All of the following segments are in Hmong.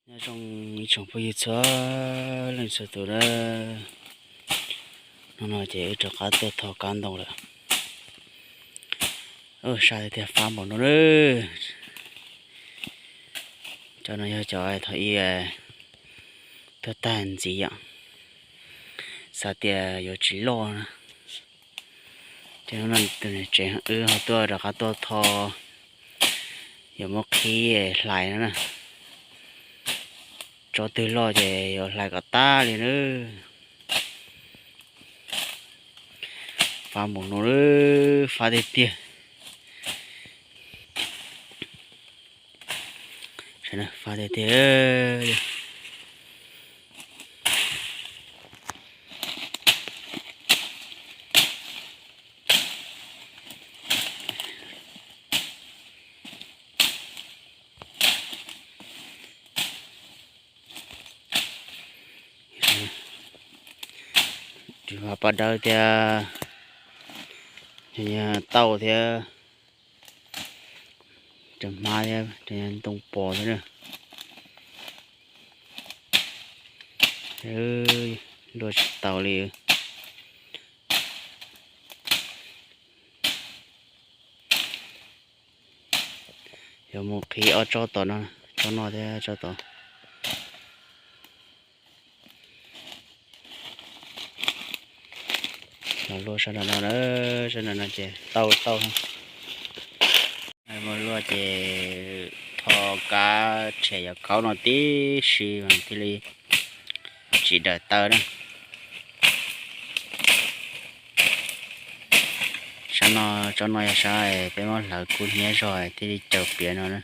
Nyob zoo ib tsoom phooj ywg txhua leej txhua tus na, hnub no ces wb rov qab tuaj tho kab ntoo lawm. Ua, sab tiag tiag, fab npaum no na. Cov no yog cov thaum ub tuaj tag ntxiv yom, xav tias yuav tsis loj na. Ces hnub no tus niam tsev wb ho tuaj rov qab tuaj tho, yuav muab qhib hlais no na. Tsob twg loj ces yuav hlais kom tag li na. Fab npaum no, fab tiag tiag. Fab tiag tiag. Tsis, paj dawb thiab, tauj thiab, cov hmab thiab, ntoo pos thiab na. Luaj tsis taus li. Yuav mus qhib ob tsob tom no, tsob no thiab tsob tod. Los luaj sab nram no, sab nram no ces tauj tauj. Mus luaj ces tho kab tshem cov khaub no tib si mas thiaj li tsis dawm taw na. Sab no, tsob no yog sab peb muab hlawv kub hnyiab zog thiaj li caws piav no na.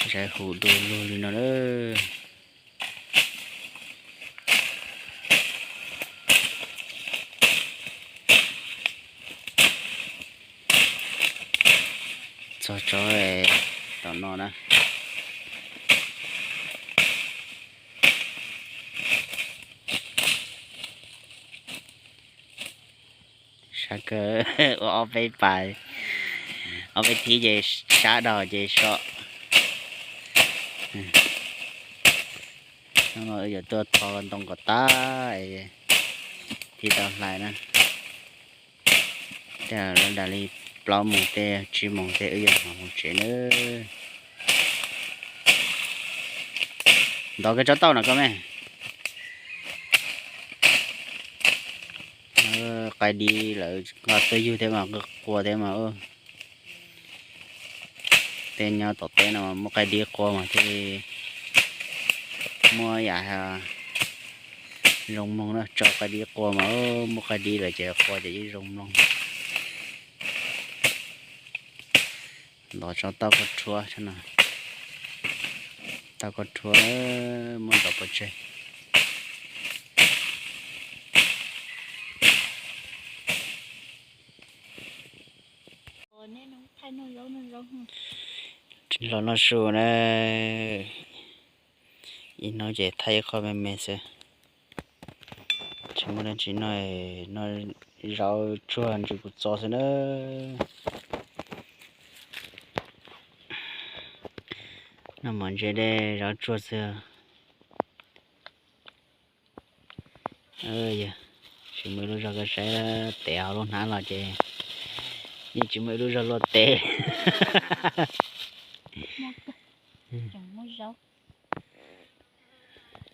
Zais hu du lug li no na. Txog tsob tom no na. Sab kawg, ua ob peb pas, ob peb thib ces sab dhau ces so. Hnub no wb yuav tuaj tho ntoo kom tag thiaj tau hlais na. Tej zaum lawv dag li plaub moos tej tsib moos tej wb yuav mus tsev nawb. Ntov koj tsob tauj no koj me. Qaib dib lawm, nqa tuaj yug thiab mas, nqa qua thiab mas. Tej nyob tom teb no muab qaib dib qua mas thiaj li muaj yam zoo mloog na, tso qaib dib qua mas, muab qaib dib lawm ces qua ces yeej zoo mloog. Ntov tsob tauj koj rhuab, tauj koj rhuab, muab ntov pov tseg. Los noj su na, ib hnub ces thaij ib qho me me xwb. Tsis muaj dab tsi noj, noj zaub tsuag ntsis kua txob xwb na. Noj mov ntse dej zaub tsuag xwb. Tsis muaj ib lub zog koj saib tev hauv lub hnab los ces yeej tsis muaj ib lub zog luaj tev.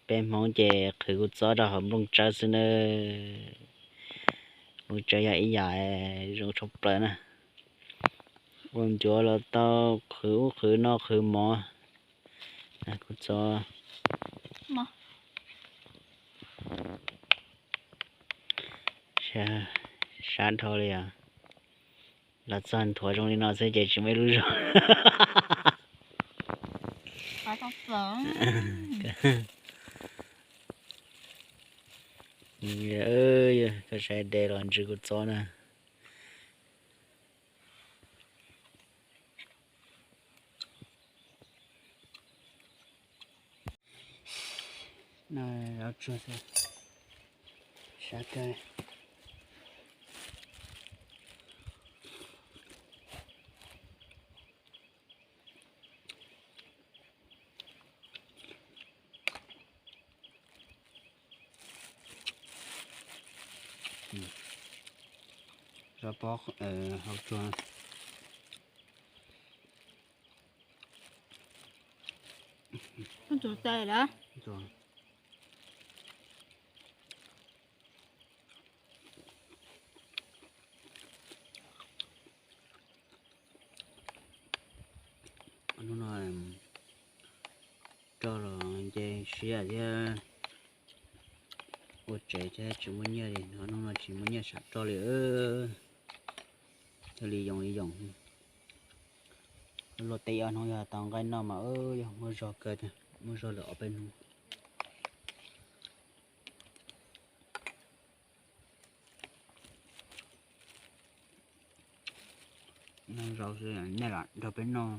Peb Hmoob ces qhwv kua txob rau hauv nplooj tsawb xwb na. Nplooj tsawb yog ib yam zoo tshaj plaws na. Ua ncuav los tau, qhwv ub qhwv no qhwv mov. Kua txob sab dhau li os. Los txog nthuav zoo li no xwb ces tsis muaj ib lub zog. Koj saib de los ntsis kua txob na. Zaub tsuag xwb, sab kawg. Pob hau tsuag. Koj tsuag tes lawm. Hnub no roj los nce siab thiab, ua tsev thiab tsis muaj nyiaj li, hnub no tsis muaj nyiaj sam roj li. Thiaj li yoos li yoos. Luaj teb ob hnub yog tau nqaij noj mas yog muaj zog kawg, muaj zog lawm ob peb hnub. Noj zaub xwb, nej lam nrog peb noj,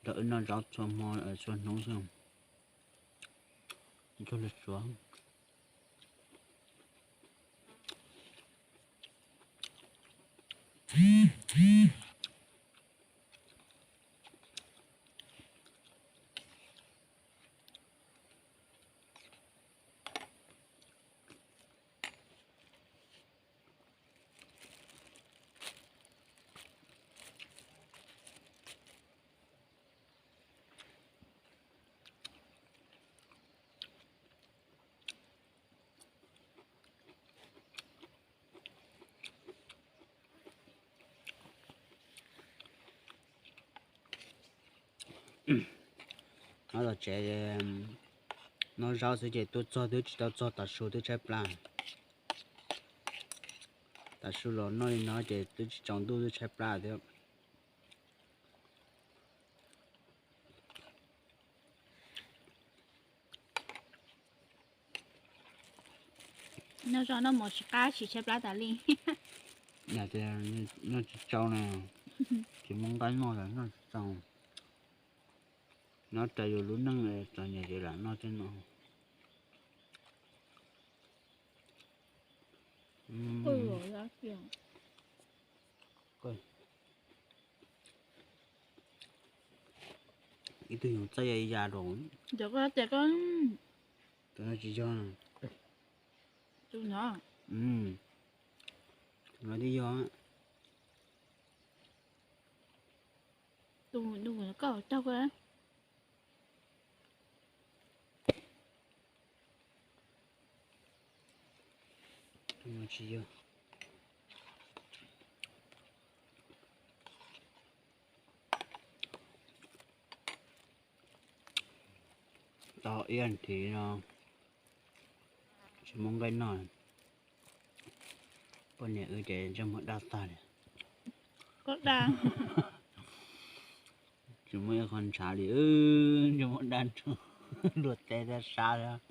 nrog wb noj zaub txhua hmo txhua hnub xwb. Ntsuag lawv suav. Nyob tom tsev, noj zaub xwb ces tuaj txog twb tsis tau txog tav su twb tshaib plab. Tav su los noj li no ces twb tsis tsaus ntuj twb tshaib plab thiab. Noj zaub noj mov tsis qab tsis tshaib plab tas li. Noj tsis tsaus na, tsis muaj nqaij noj los noj tsis tsaus. Nyob rau yus lub neej txom nyem ces lam noj tej no. Ib tug yoov txaij ya ya rau. Tus no tsis yog. Tus no. Tus no twb yog. Tus no koj taug. Tus no tsis yog. Tau ib nrhiv no tsis muaj nqaij noj. Poj niam wb ces ntsej muag daj tag li. Tsis muaj ib qho ntshav li, ntsej muag daj ntsug, luaj teb thiab sab thiab.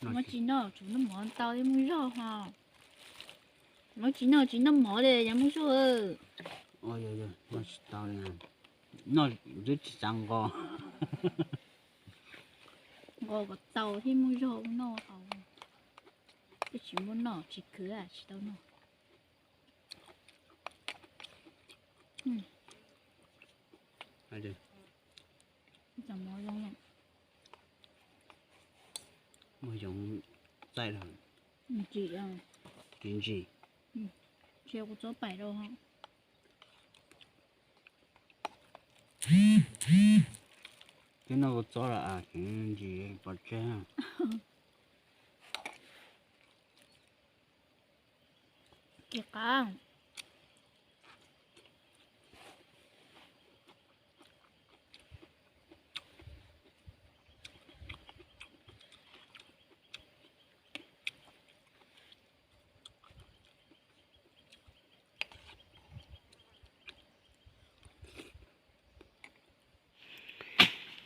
Muab tsis noj tsum noj mov tau thiab muaj zog ho. Muab tsis noj tsis noj mov li yog muaj zog. Noj tsis tau li, noj twb tsis xav nqos. Nqos kom tau thiab muaj zog noj haus. Twb tsis muaj noj tsis khwv tsis tau noj. Muaj yoov txaij los ntsim, ntsim. Ntsia kuv txob pais rau. Twb noj kuv txob los ntsim pov tseg. Ces qab.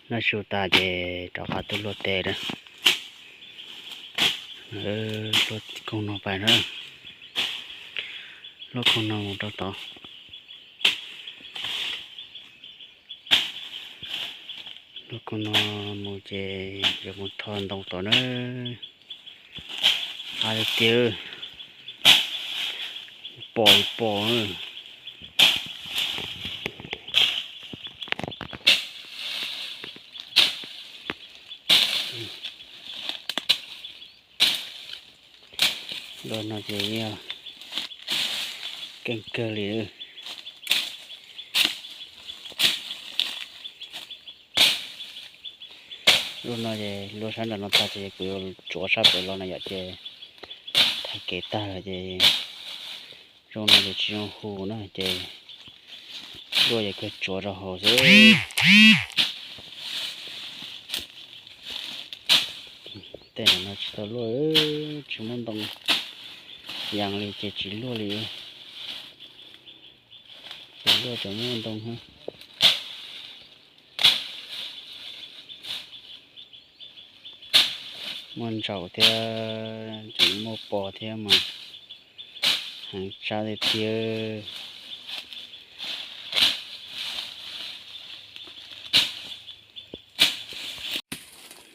Noj su tas ces rov qab tuaj luaj teb lawm. Luaj koog no pais na. Luaj koog no mus rau tod. Lub koog no mus ces yuav mus tho ntoo tom na. Qab tiag tiag, pom pom. Lub no ces yog keej kawg li. Lub no ces luaj sab nram no tag ces kuv yuav tsuav sab pem los no yom, ces tag kev tag lawm ces zoo no ces tsis zoo hu na ces luaj ces kawg tsuav rau hauv xwb. Tej no tsis tau luaj, tsis muaj ntoo, yas li ces tsis luaj li. Ces luaj ces muaj ntoo. Muaj ntsaum thiab tseem muaj pos thiab mas heev tshaj tiag tiag.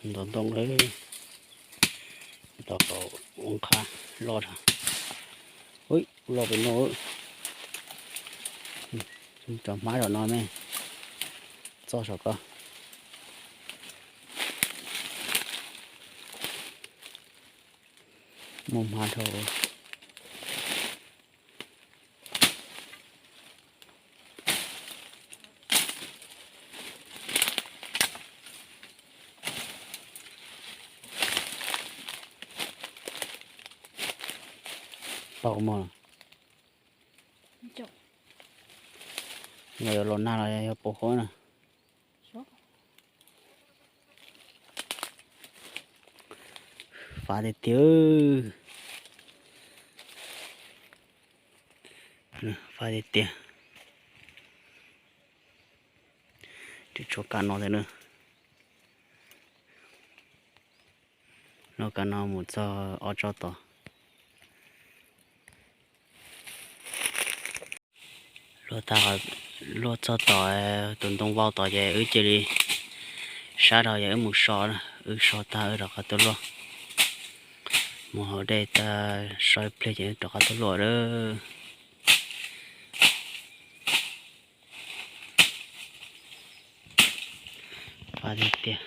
Ntov ntoo lawm, rau qhov ua nqha loj. Ub, loj pem no. Cov hmab zom no me, txoj saum ko. Muaj hmab dhau. Pau mog. Yog yuav los nag los yog pau huab na. Fav tiag tiag. Fav tiag tiag. Tshuav kab no thiab na. Lub kab no mus txog ob tsob tod. Luaj tag, luaj txog tod, tus ntoo vau tod ces wb cia li sab rau ces wb mus so, wb so tag wb rov qab tuaj luaj. Mus haus dej tag so ib pliag ces wb rov qab tuaj luaj lawm. Fav tiag tiag.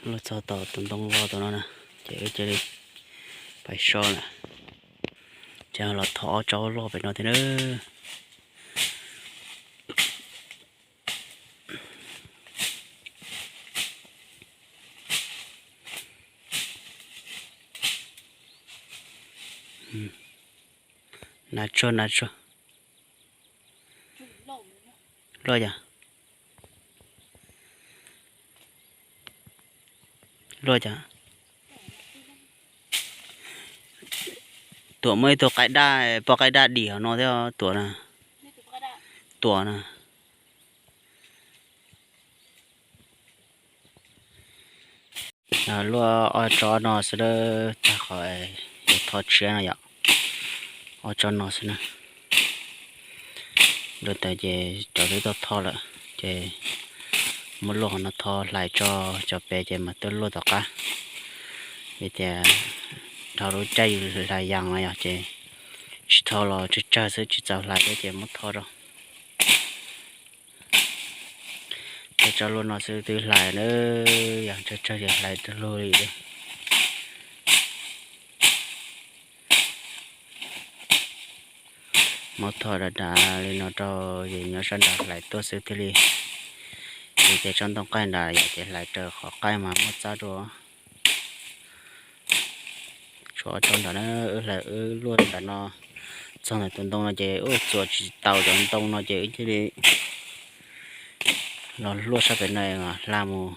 Luaj txog tom tus ntoo vau tom no na, ces wb cia li pais so lawm. Ces los thov ob tsob loj pem no thiab na. Nas tsuag, nas tsuag. Luaj yog. Luaj yog. Tuam muaj ib tug qaib daj, poj qaib daj dim hauv no thiab tuam na. Tuam na. Luaj ob tsob no xwb lawm, tag qhov yuav tho tshiab no yom. Ob tsob no xwb na. Luaj tas ces cov twb tau tho lawm ces muab luaj qhov no tho hlais tso, cov pem ces mam tuaj luaj tom qab. Vim tias dhau lub caij yus hlais yas no yom ces tsis tho los tsawg tsawg xwb tsis txaus hlais thiab ces muab tho rau. Tej tsob luaj no xwb twb hlais na, yog tsawg tsawg ces hlais tag lug li. Muab tho dav dav li no rau, ces nyob sab nrad hlais tuaj xwb thiaj li. Vim tias tsob ntoo qaij nrad yom ces hlais raws qhov qaij mas muaj txab dua. Tshuav ob tsob nrad na, wb hlais wb luaj nram no txog ntawm tus ntoo no ces wb txuas tsis tau cov ntoo no ces wb thiaj li los luaj sab pem no hla mus.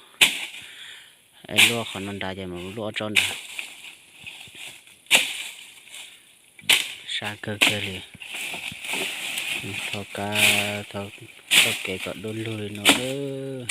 Es luaj qhov no nrad ces mam luaj ob tsob nrad. Sab kawg kiag li. Tho kab, tho txoj kev kom dub lug li no lawm.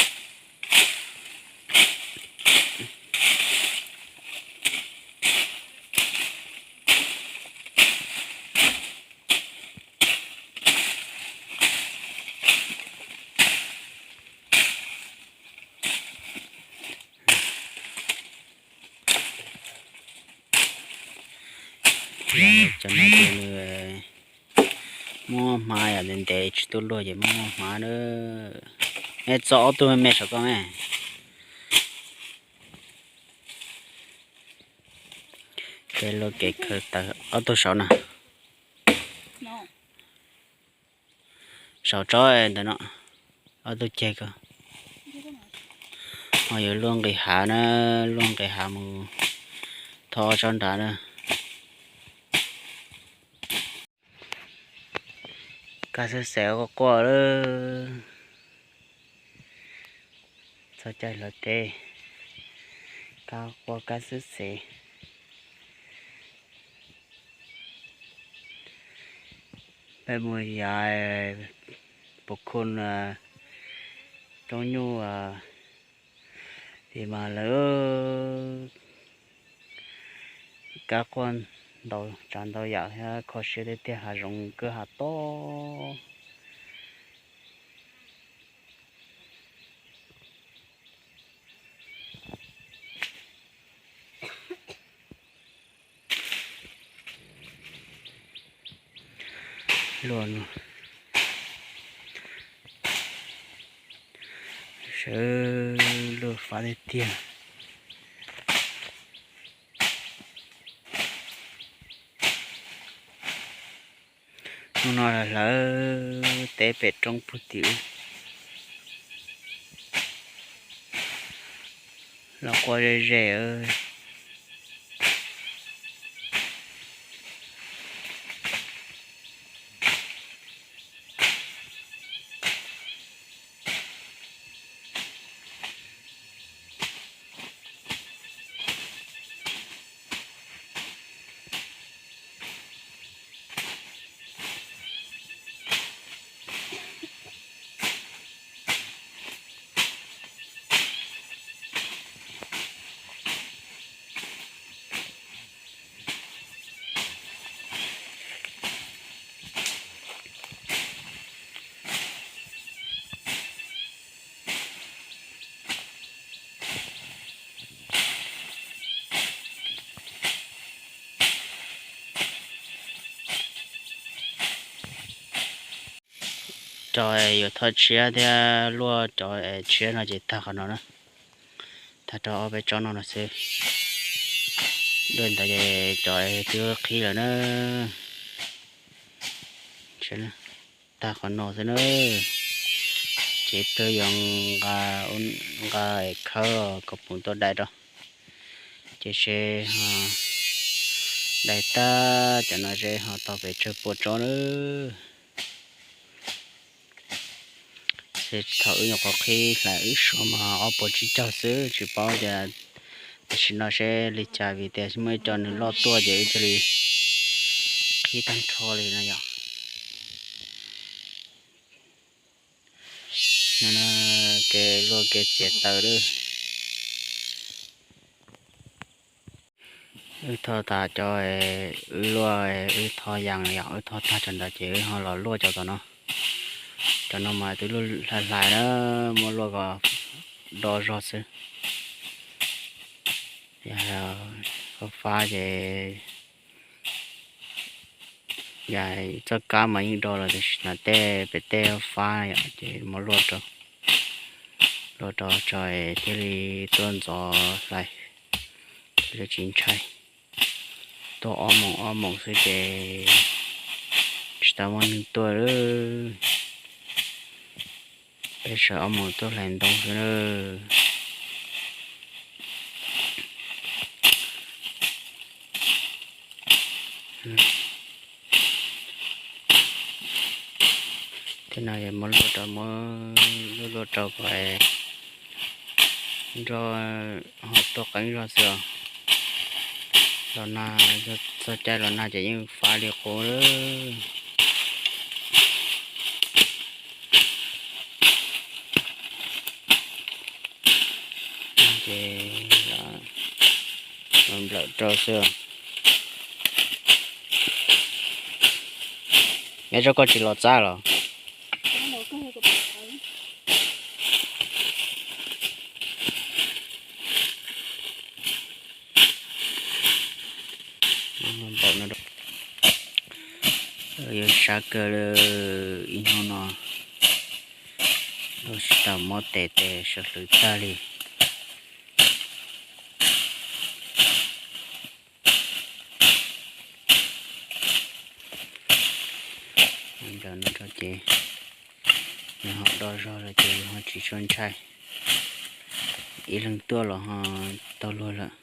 Cov no ces nws muaj hma yom, ntev ntev tsis tuaj luaj ces muaj muaj hma na. Neb txo ob tug me me saum koj me. Kev luaj kev khaws taws ob tug saud na. Saum tsob ntawm no, ob tug ceg ko. Ho yuav luaj nqis hav na, luaj nqis hav mus tho tsob nrad na. Kab xwb xev quaj quaj lawm. Txog caij hluav taws, kab quaj kab xwb xev. Peb mus yav Pus Khun, Roob Nyuj tim mas lawv kab quaj ntau tsav ntau yam thiab kho siab tiag tiag, hav zoov kawg hav tob. Luaj no, sawv luaj fab tiag tiag. Hnub no hlawv teb pem roob puag tim wb los quaj ze ze. Cov yuav tho tshiab thiab luaj cov tshiab no ces tag qhov no na. Tag rau ob peb tsob no no xwb. Luaj ntawd ces cov twb qhib lawm na. Tag qhov no xwb na. Ces twb yuav nqa khawb kom pum tuaj dai rau. Ces seb ho dai tag cov no seb ho tau pes tsawg pua tsob na. Ces thaum wb nyuam qhuav qhib hlais wb suav mas ob puas tsib caug xwb, tsis paub tias tam sim no seb li cas vim tias muaj ib co nws loj tuaj ces wb thiaj li qhib tag nrho li no yom. No kev luaj kev txiav taws lawm. Wb tho tas cov, wb luaj, wb tho yas yom, wb tho tag cov ntawd ces wb ho los luaj cov tom no. Cov no mas twb luaj hlais hlais na, muab luaj kom do zog xwb. Yog fab fab ces yam txoj kab mas yeej do los tiam sis mas tej pem tej fab yom ces muab luaj rau, luaj rau tso thiaj li tuaj ntxov hlais, thiaj li tsis ntshai. Tuaj ob moos ob moos xwb ces tsis tau muaj neeg tuaj lawm. Peb sawv ob moos tuaj hlais ntoo xwb na. Tej no yog muab luaj rau, muab luaj luaj rau kom nroj ho tuaj qeeb zog xwb os. Los nag, txog caij los nag ces yeej fab li qub lawm. Lawm rau xwb. Nyob zoo, koj tsis los txaj los? Yuav sab kawg li, ib hnub no luaj tsis tau mob tes, tes sawv hlwv tag li. Ces nws ho do zog lawm ces nws ho tsis tshua ntshai. Ib leeg tuaj los ho taug luag lawm.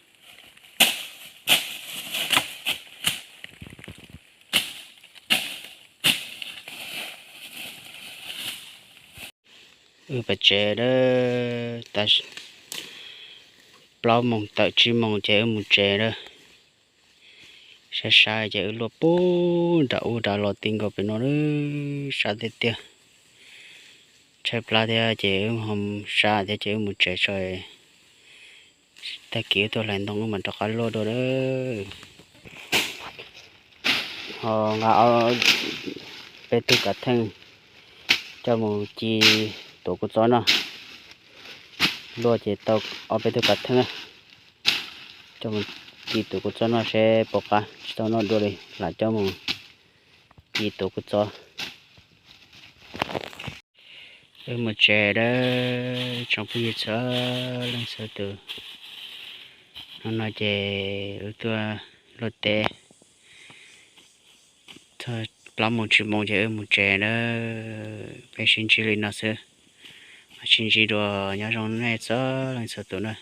Wb pem tsev a, plaub moos tawm tsib moos ces wb mus tsev a. Sab sab ces wb luaj pub nram ub nram los ti nkaus pem no, sab tiag tiag. Tshaib plab thiab ces wb ho sab thiab ces wb mus tsev tso. Tag kis wb tuaj hlais ntoo wb mam rov qab luaj dua a. Ho nqa ob peb tug kav theej coj mus ci tuav kua txob noj. Luaj ces tau ob peb tug kav theej coj mus ci tuav kua txob noj seb puas qab, tsis tau noj dua li lam coj mus ci tuav kua txob. Wb mus tsev a, tsoom phooj ywg txhua leej txhua tus. Hnub no ces wb tuaj luaj teb txog plaub moos tsib moos ces wb mus tsev a. Peb sib ntsib li no xwb, mam sib ntsib dua, nyob zoo nej txhua leej txhua tus na.